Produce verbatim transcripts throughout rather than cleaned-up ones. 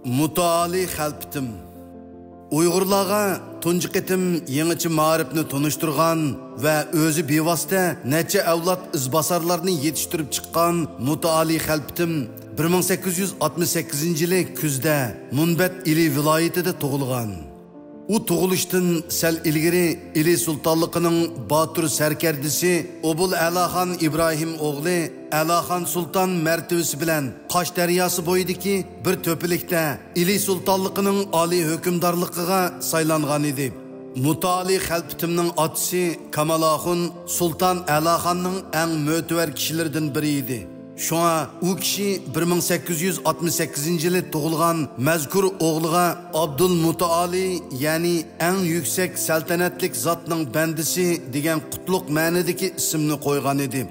مۇتائالى خەلپىتىم. ئۇيغۇرلارغا تۇنجى قېتىم يېڭىچە مائارىپنى تونۇشتۇرغان ۋە ئۆزى بىۋاسىتە نەچچە ئەۋلاد ئىزباسارلارنى يېتىشتۈرۈپ چىققان مۇتائالى خەلپىتىم بىر مىڭ سەككىز يۈز ئاتمىش سەككىزىنچى يىلى كۈزدە مۇنبەت ئىلى ۋىلايىتىدە تۇغۇلغان. ئۇ تۇغۇلۇشتىن سەل ئىلگىرى ئىلى سۇلتانلىقىنىڭ باتۇر سەركەردىسى ئوبۇل ئەلاخان ئىبراھىم ئوغلى ئەلاخان سۇلتان مەرتىۋىسى بىلەن قاش دەرياسى بويىدىكى بىر تۆپىلىكتە ئىلى سۇلتانلىقىنىڭ ئالىي ھۆكۈمدارلىقىغا سايلانغان ئىدى. مۇتائالى خەلپىتىمنىڭ ئاتىسى كامال ئاخۇن سۇلتان ئەلاخاننىڭ ئەڭ مۆتىۋەر كىشىلىرىدىن بىرى ئىدى. شۇڭا ئۇ كىشى بىر مىڭ سەككىز يۈز ئاتمىش سەككىزىنچى يىلى تۇغۇلغان مەزكۇر ئوغلىغا ئابدۇل مۇتائالى، يەنى ئەڭ يۈكسەك سەلتەنەتلىك زاتنىڭ بەندىسى دېگەن قۇتلۇق مەنىدىكى ئىسىمنى قويغان ئىدى.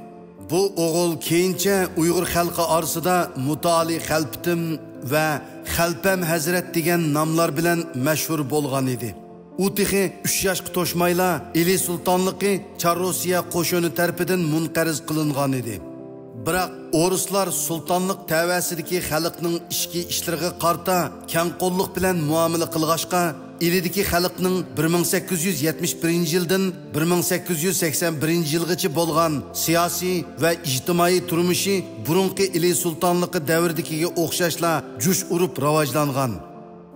بۇ ئوغۇل كېيىنچە ئۇيغۇر خەلقى ئارىسىدا مۇتائالى خەلپىتىم ۋە خەلپەم ھەزرەت دېگەن ناملار بىلەن مەشھۇر بولغان ئىدى. ئۇ تېخى ئۈچ ياشقا توشمايلا ئىلى سۇلتانلىقى چار روسىيە قوشۇنى تەرىپىدىن مۇنقەرز قىلىنغان ئىدى. بىراق ئورۇسلار سۇلتانلىق تەۋەسىدىكى خەلقنىڭ ئىچكى ئىشلىرىغا قارىتا كەڭ قوللۇق بىلەن مۇئامىلە قىلغاچقا، ئىلىدىكى خەلقنىڭ بىر مىڭ سەككىز يۈز يەتمىش بىرىنچى يىلدىن بىر مىڭ سەككىز يۈز سەكسەن بىرىنچى يىلغىچە بولغان سىياسىي ۋە ئىجتىمائىي تۇرمۇشى بۇرۇنقى ئىلى سۇلتانلىقى دەۋرىدىكىگە ئوخشاشلا جۇش ئۇرۇپ راۋاجلانغان.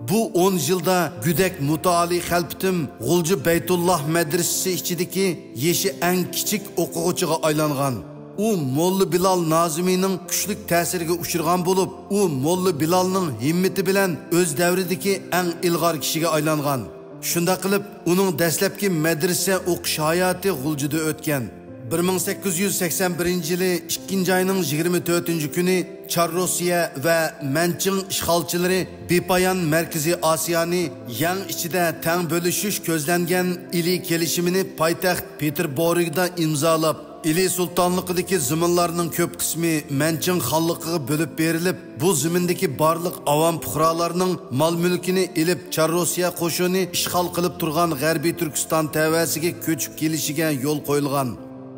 بۇ ئون يىلدا گۆدەك مۇتائالى خەلپىتىم غۇلجا بەيتۇللاھ مەدرىسىسى ئىچىدىكى يېشى ئەڭ كىچىك ئوقۇغۇچىغا ئايلانغان. ئۇ موللا بىلال نازىمىنىڭ كۈچلۈك تەسىرىگە ئۇچرىغان بولۇپ، ئۇ موللا بىلالنىڭ ھىممىتى بىلەن ئۆز دەۋرىدىكى ئەڭ ئىلغار كىشىگە ئايلانغان. شۇنداق قىلىپ، ئۇنىڭ دەسلەپكى مەدرىسە ئوقۇش ھاياتى غۇلجىدا ئۆتكەن. بىر مىڭ سەككىز يۈز سەكسەن بىرىنچى يىلى ئىككىنچى ئاينىڭ يىگىرمە تۆتىنچى كۈنى چار روسىيە ۋە مەنچىڭ ئىشغالچىلىرى بىپايان مەركىزىي ئاسىيانى يەڭ ئىچىدە تەڭ بۆلۈشۈش كۆزلەنگەن ئىلى كېلىشىمىنى پايتەخت پېتېربورگدا ئىمزالاپ، ئىلى سۇلتانلىقىدىكى زېمىنلارنىڭ كۆپ قىسمى مەنچىڭ خانلىقىغا بۆلۈپ بېرىلىپ، بۇ زېمىندىكى بارلىق ئاۋام پۇقرالارنىڭ مال-مۈلكىنى ئېلىپ، چار روسىيە قوشۇنى ئىشغال قىلىپ تۇرغان غەربىي تۈركىستان تەۋەسىگە كۆچۈپ كېلىشىگە يول قويۇلغان.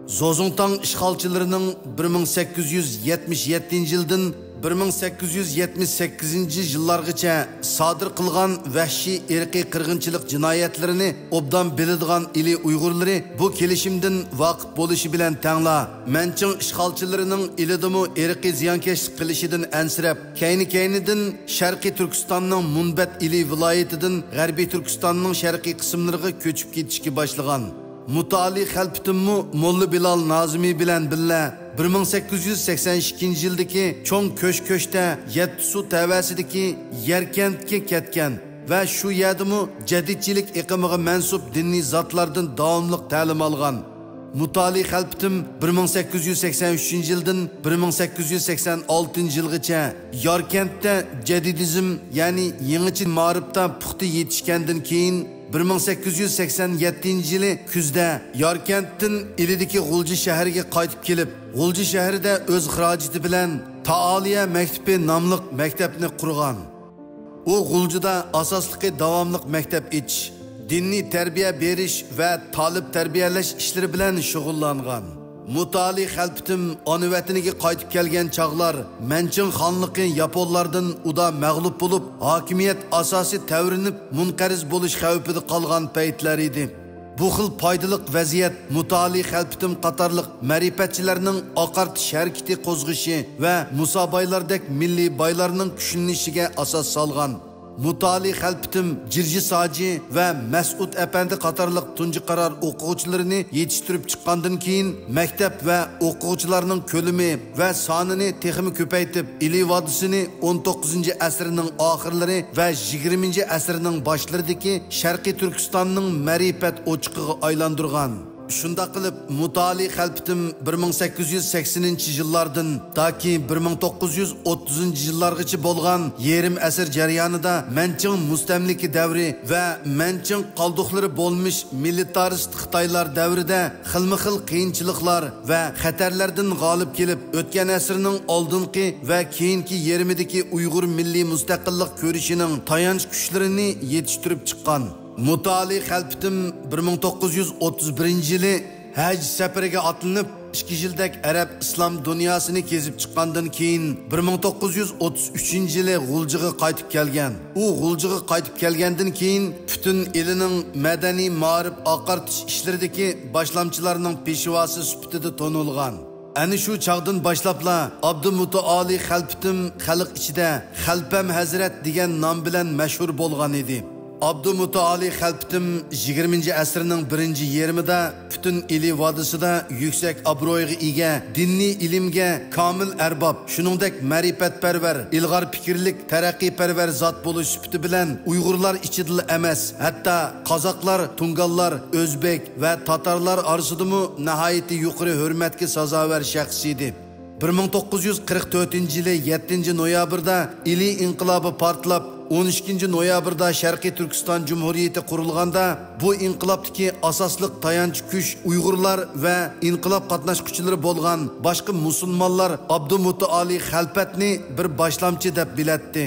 زوزۇڭتاڭ ئىشغالچىلىرىنىڭ بىر مىڭ سەككىز يۈز يەتمىش يەتتىنچى يىلدىن بىر مىڭ سەككىز يۈز يەتمىش سەككىزىنچى يىللارغىچە سادىر قىلغان ۋەھشىي ئىرقىي قىرغىنچىلىق جىنايەتلىرىنى ئوبدان بىلىدىغان ئىلى ئۇيغۇرلىرى بۇ كېلىشىمدىن ۋاقىپ بولۇشى بىلەن تەڭلا، مەنچىڭ ئىشغالچىلىرىنىڭ ئىلىدىمۇ ئىرقىي زىيانكەشلىك قىلىشىدىن ئەنسىرەپ، كەينى-كەينىدىن شەرقىي تۈركىستاننىڭ مۇنبەت ئىلى ۋىلايىتىدىن غەربىي تۈركىستاننىڭ شەرقىي قىسىملىرىغا كۆچۈپ كېتىشكە باشلىغان. مۇتائالى خەلپىتىممۇ موللا بىلال نازىمى بىلەن بىللە بىر مىڭ سەككىز يۈز سەكسەن ئىككىنچى يىلدىكى چوڭ كۆش-كۆشتە يەتتە سۇ تەۋەسىدىكى ياركەنتكە كەتكەن ۋە شۇ يەردىمۇ جەدىدچىلىك ئېقىمىغا مەنسۇپ دىنىي زاتلاردىن داۋاملىق تەلىم ئالغان. مۇتائالى خەلپىتىم بىر مىڭ سەككىز يۈز سەكسەن ئۈچىنچى يىلدىن بىر مىڭ سەككىز يۈز سەكسەن ئالتىنچى يىلغىچە ياركەنتتە جەدىدىزم، يەنى يېڭىچە مائارىپتا پۇختا يېتىشكەندىن كېيىن، بىر مىڭ سەككىز يۈز سەكسەن يەتتىنچى يىلى كۈزدە ياركەنتتىن ئىلىدىكى غۇلجا شەھىرىگە قايتىپ كېلىپ، غۇلجا شەھىرىدە ئۆز خىراجىتى بىلەن تائالىيە مەكتىپى ناملىق مەكتەپنى قۇرغان. ئۇ غۇلجىدا ئاساسلىقى داۋاملىق مەكتەپ ئېچىش، دىنىي تەربىيە بېرىش ۋە تالىپ تەربىيەلەش ئىشلىرى بىلەن شۇغۇللانغان. مۇتائالى خەلپىتىم ئانا ۋەتىنىگە قايتىپ كەلگەن چاغلار مەنچىڭ خانلىقى ياپونلاردىن ئۇدا مەغلۇپ بولۇپ، ھاكىمىيەت ئاساسى تەۋرىنىپ، مۇنقەرز بولۇش خەۋپىدە قالغان پەيتلەر ئىدى. بۇ خىل پايدىلىق ۋەزىيەت مۇتائالى خەلپىتىم قاتارلىق مەرىپەتچىلەرنىڭ ئاقارتىش ھەرىكىتى قوزغىشى ۋە مۇسابايلاردەك مىللىي بايلارنىڭ كۈچلىنىشىگە ئاساس سالغان. مۇتائالى خەلپىتىم جىرجى ساجى ۋە مەسئۇد ئەپەندى قاتارلىق تۇنجى قارار ئوقۇغۇچىلىرىنى يېتىشتۈرۈپ چىققاندىن كېيىن، مەكتەپ ۋە ئوقۇغۇچىلارنىڭ كۆلىمى ۋە سانىنى تېخىمۇ كۆپەيتىپ، ئىلى ۋادىسىنى ئون توققۇزىنچى ئەسىرنىڭ ئاخىرلىرى ۋە يىگىرمىنچى ئەسىرنىڭ باشلىرىدىكى شەرقىي تۈركىستاننىڭ مەرىپەت ئوچىقىغا ئايلاندۇرغان. شۇنداق قىلىپ، مۇتائالى خەلپىتىم بىر مىڭ سەككىز يۈز سەكسىنىنچى يىللاردىن تاكى بىر مىڭ توققۇز يۈز ئوتتۇزىنچى يىللارغىچە بولغان يېرىم ئەسىر جەريانىدا مەنچىڭ مۇستەملىكە دەۋرى ۋە مەنچىڭ قالدۇقلىرى بولمىش مىلىتارىست خىتايلار دەۋرىدە خىلمۇ خىل قىيىنچىلىقلار ۋە خەتەرلەردىن غالىب كېلىپ، ئۆتكەن ئەسىرنىڭ ئالدىنقى ۋە كېيىنكى يېرىمىدىكى ئۇيغۇر مىللىي مۇستەقىللىق كۈرىشىنىڭ تايانچ كۈچلىرىنى يېتىشتۈرۈپ چىققان. مۇتائالى خەلپىتىم بىر مىڭ توققۇز يۈز ئوتتۇز بىرىنچى يىلى ھەج سەپىرىگە ئاتلىنىپ، ئىككى يىلدەك ئەرەب ئىسلام دۇنياسىنى كېزىپ چىققاندىن كېيىن، بىر مىڭ توققۇز يۈز ئوتتۇز ئۈچىنچى يىلى غۇلجىغا قايتىپ كەلگەن. ئۇ غۇلجىغا قايتىپ كەلگەندىن كېيىن، پۈتۈن ئېلىنىڭ مەدەنىي مائارىپ ئاقارتىش ئىشلىرىدىكى باشلامچىلارنىڭ پېشۋاسى سۈپىتىدە تونۇلغان. ئەنە شۇ چاغدىن باشلاپلا ئابدۇمۇتائالى خەلپىتىم خەلق ئىچىدە خەلپەم ھەزرەت دېگەن نام بىلەن مەشھۇر بولغان ئىدى. ئابدۇمۇتائالى خەلپىتىم يىگىرمىنچى ئەسىرنىڭ بىرىنچى يېرىمىدا پۈتۈن ئىلى ۋادىسىدا يۈكسەك ئابرويغا ئىگە، دىنىي ئىلىمگە كامىل ئەرباب، شۇنىڭدەك مەرىپەتپەرۋەر، ئىلغار پىكىرلىك، تەرەققىيپەرۋەر زات بولۇش سۈپىتى بىلەن ئۇيغۇرلار ئىچىدىلا ئەمەس، ھەتتا قازاقلار، تۇڭگانلار، ئۆزبېك ۋە تاتارلار ئارىسىدىمۇ ناھايىتى يۇقىرى ھۆرمەتكە سازاۋەر شەخس ئىدى. بىر مىڭ توققۇز يۈز قىرىق تۆتىنچى يىلى يەتتىنچى نويابىردا ئىلى ئىنقىلابى پارتلاپ، ئون ئىككىنچى نويابىردا شەرقىي تۈركىستان جۇمھۇرىيىتى قۇرۇلغاندا، بۇ ئىنقىلابتىكى ئاساسلىق تايانچ كۈچ ئۇيغۇرلار ۋە ئىنقىلاب قاتناشقۇچىلىرى بولغان باشقا مۇسۇلمانلار ئابدۇمۇتائالى خەلپەتنى بىر باشلامچى دەپ بىلەتتى.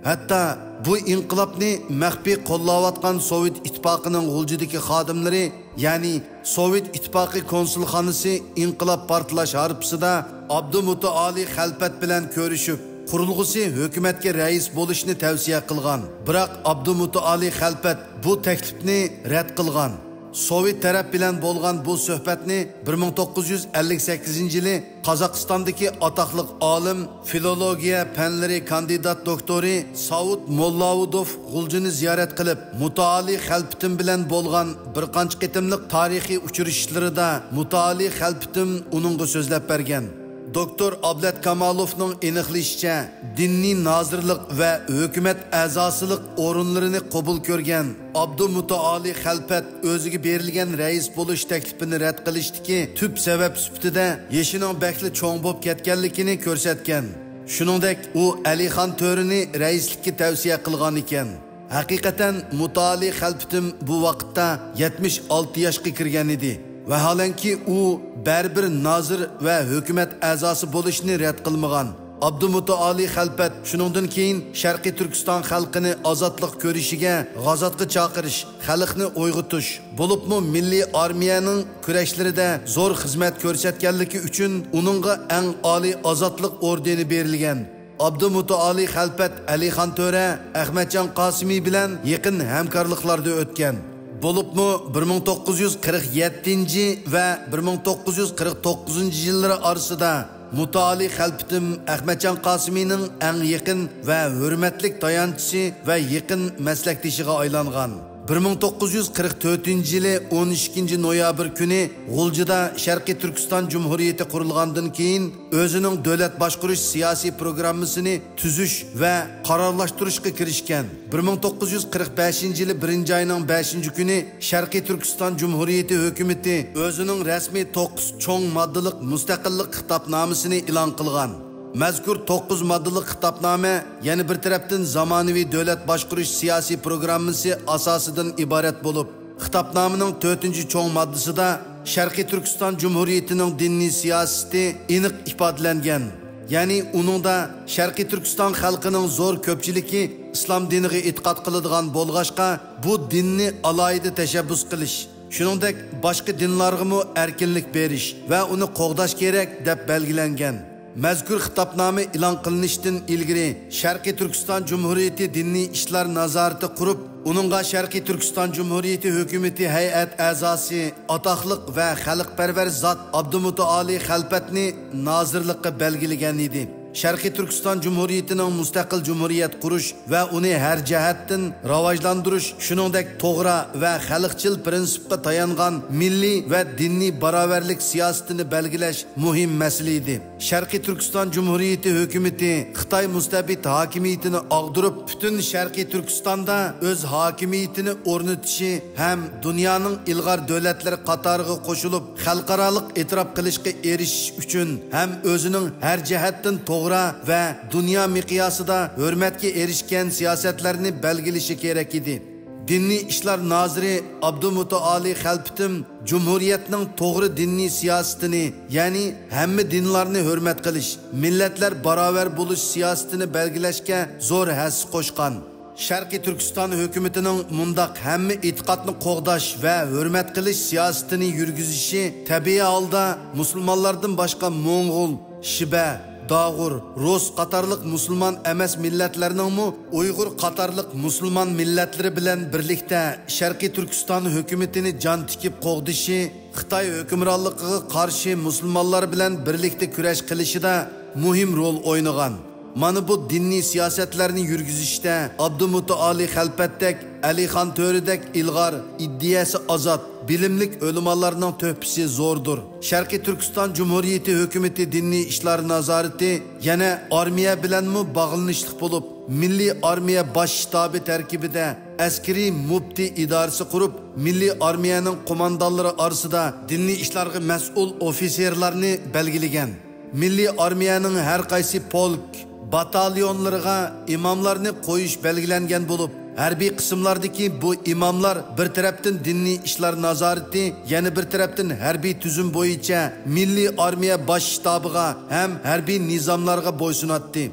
ھەتتا بۇ ئىنقىلابنى مەخپىي قوللاۋاتقان سوۋېت ئىتتىپاقىنىڭ غۇلجىدىكى خادىملىرى، يەنى سوۋېت ئىتتىپاقى كونسۇلخانىسى ئىنقىلاب پارتلاش ھارپىسىدا ئابدۇمۇتائالى خەلپەت بىلەن كۆرۈشۈپ، قۇرۇلغۇسى ھۆكۈمەتكە رەئىس بولۇشنى تەۋسىيە قىلغان. بىراق ئابدۇمۇتائالى خەلپەت بۇ تەكلىپنى رەت قىلغان. سوۋېت تەرەپ بىلەن بولغان بۇ سۆھبەتنى بىر مىڭ توققۇز يۈز ئەللىك سەككىزىنچى يىلى قازاقىستاندىكى ئاتاقلىق ئالىم، فىلولوگىيە پەنلىرى كاندىدات دوكتورى ساۋۇت موللاۋۇدوف غۇلجىنى زىيارەت قىلىپ، مۇتائالى خەلپىتىم بىلەن بولغان بىر قانچە قېتىملىق تارىخىي ئۇچرىشىشلىرىدا مۇتائالى خەلپىتىم ئۇنىڭغا سۆزلەپ بەرگەن. دوكتور ئابلەت كامالوفنىڭ ئېنىقلىشىچە، دىنىي نازىرلىق ۋە ھۆكۈمەت ئەزاسىلىق ئورۇنلىرىنى قوبۇل كۆرگەن ئابدۇمۇتائالى خەلپەت ئۆزىگە بېرىلگەن رەئىس بولۇش تەكلىپىنى رەت قىلىشتىكى تۈپ سەۋەب سۈپىتىدە يېشىنىڭ بەكلا چوڭ بولۇپ كەتكەنلىكىنى كۆرسەتكەن. شۇنىڭدەك ئۇ ئەلىخان تۆرىنى رەئىسلىككە تەۋسىيە قىلغانىكەن. ھەقىقەتەن مۇتائالى خەلپىتىم بۇ ۋاقىتتا يەتمىش ئالتە ياشقا كىرگەن ئىدى. ۋەھالەنكى ئۇ بەرىبىر نازىر ۋە ھۆكۈمەت ئەزاسى بولۇشنى رەت قىلمىغان. ئابدۇمۇتائالى خەلپەت شۇنىڭدىن كېيىن شەرقىي تۈركىستان خەلقىنى ئازادلىق كۈرىشىگە غازاتقا چاقىرىش، خەلقنى ئويغىتىش، بولۇپمۇ مىللىي ئارمىيەنىڭ كۈرەشلىرىدە زور خىزمەت كۆرسەتكەنلىكى ئۈچۈن ئۇنىڭغا ئەڭ ئالىي ئازادلىق ئوردېنى بېرىلگەن. ئابدۇمۇتائالى خەلپەت ئەلىخان تۆرە ئەخمەتجان قاسىمى بىلەن يېقىن ھەمكارلىقلاردا ئۆتكەن. بولۇپمۇ بىر مىڭ توققۇز يۈز قىرىق يەتتىنچى ۋە بىر مىڭ توققۇز يۈز قىرىق توققۇزىنچى يىللىرى ئارىسىدا مۇتائالى خەلپىتىم ئەخمەتجان قاسىمىنىڭ ئەڭ يېقىن ۋە ھۆرمەتلىك تايانچىسى ۋە يېقىن مەسلەكدىشىغا ئايلانغان. بىر مىڭ توققۇز يۈز قىرىق تۆتىنچى يىلى ئون ئىككىنچى نويابىر كۈنى غۇلجىدا شەرقىي تۈركىستان جۇمھۇرىيىتى قۇرۇلغاندىن كېيىن، ئۆزىنىڭ دۆلەت باشقۇرۇش سىياسىي پروگراممىسىنى تۈزۈش ۋە قارارلاشتۇرۇشقا كىرىشكەن. بىر مىڭ توققۇز يۈز قىرىق بەشىنچى يىلى بىرىنچى ئاينىڭ بەشىنچى كۈنى شەرقىي تۈركىستان جۇمھۇرىيىتى ھۆكۈمىتى ئۆزىنىڭ رەسمىي توققۇز چوڭ ماددىلىق مۇستەقىللىق خىتابنامىسىنى ئېلان قىلغان. مەزكۇر توققۇز ماددىلىق خىتابنامە يەنە بىر تەرەپتىن زامانىۋى دۆلەت باشقۇرۇش سىياسىي پروگراممىسى ئاساسىدىن ئىبارەت بولۇپ، خىتابنامىنىڭ تۆتىنچى چوڭ ماددىسىدا شەرقىي تۈركىستان جۇمھۇرىيىتىنىڭ دىنىي سىياسىتى ئېنىق ئىپادىلەنگەن. يەنى ئۇنىڭدا شەرقىي تۈركىستان خەلقىنىڭ زور كۆپچىلىكى ئىسلام دىنىغا ئېتىقاد قىلىدىغان بولغاچقا، بۇ دىننى ئالاھىدە تەشەببۇس قىلىش، شۇنىڭدەك باشقا دىنلارغىمۇ ئەركىنلىك بېرىش ۋە ئۇنى قوغداش كېرەك، دەپ بەلگىلەنگەن. مەزكۇر خىتابنامە ئېلان قىلىنىشتىن ئىلگىرى، شەرقىي تۈركىستان جۇمھۇرىيىتى دىنىي ئىشلار نازارىتى قۇرۇپ، ئۇنىڭغا شەرقىي تۈركىستان جۇمھۇرىيىتى ھۆكۈمىتى ھەيئەت ئەزاسى، ئاتاقلىق ۋە خەلقپەرۋەر زات ئابدۇمۇتائالى خەلپەتنى نازىرلىققا بەلگىلىگەن ئىدى. شەرقىي تۈركىستان جۇمھۇرىيىتىنىڭ مۇستەقىل جۇمھۇرىيەت قۇرۇش ۋە ئۇنى ھەر جەھەتتىن راۋاجلاندۇرۇش، شۇنىڭدەك توغرا ۋە خەلقچىل پىرىنسىپقا تايانغان مىللىي ۋە دىنىي باراۋەرلىك سىياسىتىنى بەلگىلەش مۇھىم مەسىلە ئىدى. شەرقىي تۈركىستان جۇمھۇرىيىتى ھۆكۈمىتى خىتاي مۇستەبىت ھاكىمىيىتىنى ئاغدۇرۇپ، پۈتۈن شەرقىي تۈركىستاندا ئۆز ھاكىمىيىتىنى ئورنىتىشى ھەم دۇنيانىڭ ئىلغار دۆلەتلىرى قاتارىغا قوشۇلۇپ، خەلقئارالىق ئېتىراپ قىلىشقا ئېرىشىش ئۈچۈن ھەم ئۆزىنىڭ ھەر جەھەتتىن توغرا ۋە دۇنيا مىقياسىدا ھۆرمەتكە ئېرىشكەن سىياسەتلەرنى بەلگىلىشى كېرەك ئىدى. دىنىي ئىشلار نازىرى ئابدۇمۇتائالى خەلپىتىم جۇمھۇرىيەتنىڭ توغرا دىنىي سىياسىتىنى، يەنى ھەممە دىنلارنى ھۆرمەت قىلىش، مىللەتلەر باراۋەر بولۇش سىياسىتىنى بەلگىلەشكە زور ھەسسە قوشقان. شەرقىي تۈركىستان ھۆكۈمىتىنىڭ مۇنداق ھەممە ئېتىقادنى قوغداش ۋە ھۆرمەت قىلىش سىياسىتىنى يۈرگۈزۈشى تەبىئىي ھالدا مۇسۇلمانلاردىن باشقا موڭغۇل، شىبە، داغۇر، رۇس قاتارلىق مۇسۇلمان ئەمەس مىللەتلەرنىڭمۇ ئۇيغۇر قاتارلىق مۇسۇلمان مىللەتلىرى بىلەن بىرلىكتە شەرقىي تۈركىستان ھۆكۈمىتىنى جان تىكىپ قوغدىشى، خىتاي ھۆكۈمرانلىقىغا قارشى مۇسۇلمانلار بىلەن بىرلىكتە كۈرەش قىلىشىدا مۇھىم رول ئوينىغان. مانا بۇ دىنىي سىياسەتلەرنى يۈرگۈزۈشتە ئابدۇمۇتائالى خەلپەتتەك، ئەلىخان تۆرىدەك ئىلغار، ئىدىيەسى ئازاد، بىلىملىك ئۆلىمالارنىڭ تۆھپىسى زوردۇر. شەرقىي تۈركىستان جۇمھۇرىيىتى ھۆكۈمىتى دىنىي ئىشلار نازارىتى يەنە ئارمىيە بىلەنمۇ باغلىنىشلىق بولۇپ، مىللىي ئارمىيە باش شتابى تەركىبىدە ئەسكىرىي مۇپتى ئىدارىسى قۇرۇپ، مىللىي ئارمىيەنىڭ قوماندانلىرى ئارىسىدا دىنىي ئىشلارغا مەسئۇل ئوفىتسېرلارنى بەلگىلىگەن. مىللىي ئارمىيەنىڭ ھەر قايسى پولك، باتاليونلىرىغا ئىماملارنى قويۇش بەلگىلەنگەن بولۇپ، ھەربىي قىسىملاردىكى بۇ ئىماملار بىر تەرەپتىن دىنىي ئىشلار نازارىتى، يەنە بىر تەرەپتىن ھەربىي تۈزۈم بويىچە مىللىي ئارمىيە باش شتابىغا ھەم ھەربىي نىزاملارغا بويسۇناتتى.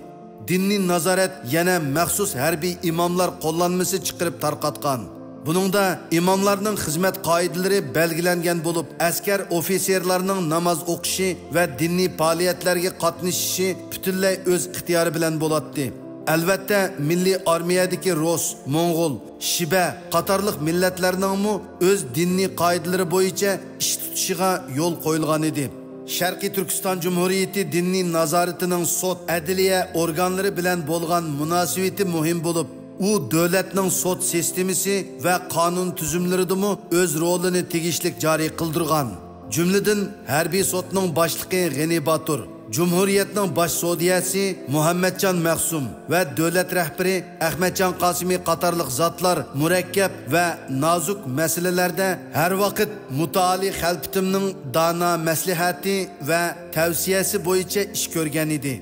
دىننى نازارەت يەنە مەخسۇس ھەربىي ئىماملار قوللانمىسى چىقىرىپ تارقاتقان. بۇنىڭدا ئىماملارنىڭ خىزمەت قائىدىلىرى بەلگىلەنگەن بولۇپ، ئەسكەر ئوفىتسېرلارنىڭ ناماز ئوقۇشى ۋە دىنىي پائالىيەتلەرگە قاتنىشىشى پۈتۈنلەي ئۆز ئىختىيارى بىلەن بولاتتى. ئەلۋەتتە، مىللىي ئارمىيەدىكى رۇس، موڭغۇل، شىبە قاتارلىق مىللەتلەرنىڭمۇ ئۆز دىنىي قائىدىلىرى بويىچە ئىش تۇتۇشىغا يول قويۇلغان ئىدى. شەرقىي تۈركىستان جۇمھۇرىيىتى دىنىي نازارىتىنىڭ سوت، ئەدلىيە ئورگانلىرى بىلەن بولغان مۇناسىۋىتى مۇھىم بولۇپ، ئۇ دۆلەتنىڭ سوت سىستېمىسى ۋە قانۇن تۈزۈملىرىدىمۇ ئۆز رولىنى تېگىشلىك جارى قىلدۇرغان. جۈملىدىن، ھەربىي سوتنىڭ باشلىقى غېنى باتۇر، جۇمھۇرىيەتنىڭ باش سودىيەسى مۇھەممەتجان مەخسۇم ۋە دۆلەت رەھبىرى ئەخمەتجان قاسىمى قاتارلىق زاتلار مۇرەككەپ ۋە نازۇك مەسىلىلەردە ھەر ۋاقىت مۇتائالى خەلپىتىمنىڭ دانا مەسلىھەتى ۋە تەۋسىيەسى بويىچە ئىش كۆرگەن ئىدى.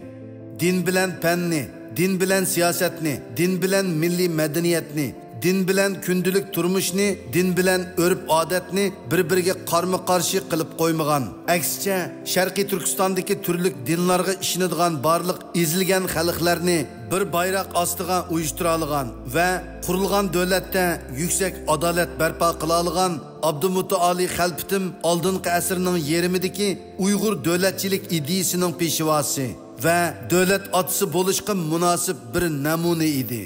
دىن بىلەن پەننى، دىن بىلەن سىياسەتنى، دىن بىلەن مىللىي مەدەنىيەتنى، دىن بىلەن كۈندىلىك تۇرمۇشنى، دىن بىلەن ئۆرپ-ئادەتنى بىر-بىرىگە قارمۇ-قارشى قىلىپ قويمىغان. ئەكسىچە، شەرقىي تۈركىستاندىكى تۈرلۈك دىنلارغا ئىشىنىدىغان بارلىق ئېزىلگەن خەلقلەرنى بىر بايراق ئاستىغا ئۇيۇشتۇرالىغان ۋە قۇرۇلغان دۆلەتتە يۈكسەك ئادالەت بەرپا قىلالىغان ئابدۇمۇتائالى خەلپىتىم ئالدىنقى ئەسىرنىڭ يېرىمىدىكى ئۇيغۇر دۆلەتچىلىك ئىدىيىسىنىڭ پېشۋاسى ۋە دۆلەت ئاتىسى بولۇشقا مۇناسىپ بىر نەمۇنە ئىدى.